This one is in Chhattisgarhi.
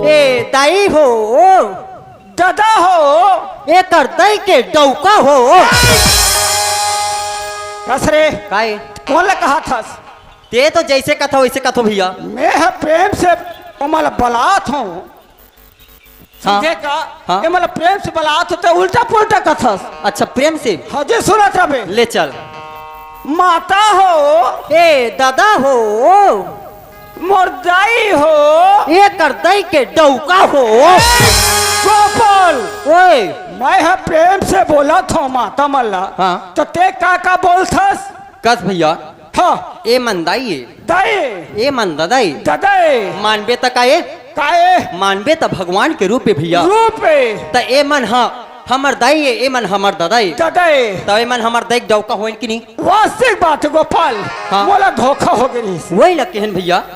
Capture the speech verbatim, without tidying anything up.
ए दाई हो, ददा हो, एकर दई के डौका हो। कस रे? काय? कोन ला कहा थस? ते तो जैसे कथा वैसे कथो भैया। मैं ह प्रेम से ओमन ला बलात हूँ। हाँ। समझे का? हाँ। ये मतलब प्रेम से बलात होते उल्टा पुल्टा कथस। अच्छा, प्रेम से। हाँ जी, सुनत रहे। ले चल। माता हो। ए दादा हो। मोर दाई हो। एकर दई के डौका हो। गोपाल। ओए। मैं ह प्रेम से बोलत हूँ माता मन ला। हाँ। तो ते का का बोलथस? कस भैया। हाँ। ए मन दाई ए। दाई। ए मन ददाई। ददाई। मानबे त का ए? का ए? मानबे त भगवान के रूप ए भैया। रूप ए। त ए मन ह हमर दाई ए, ए मन हमर ददाई। ददाई। त ए मन हमर दाई के डौका होइन कि नहीं? वास्तविक बात है गोपाल। हाँ। मोला धोखा हो गई। वही लग केहन भैया।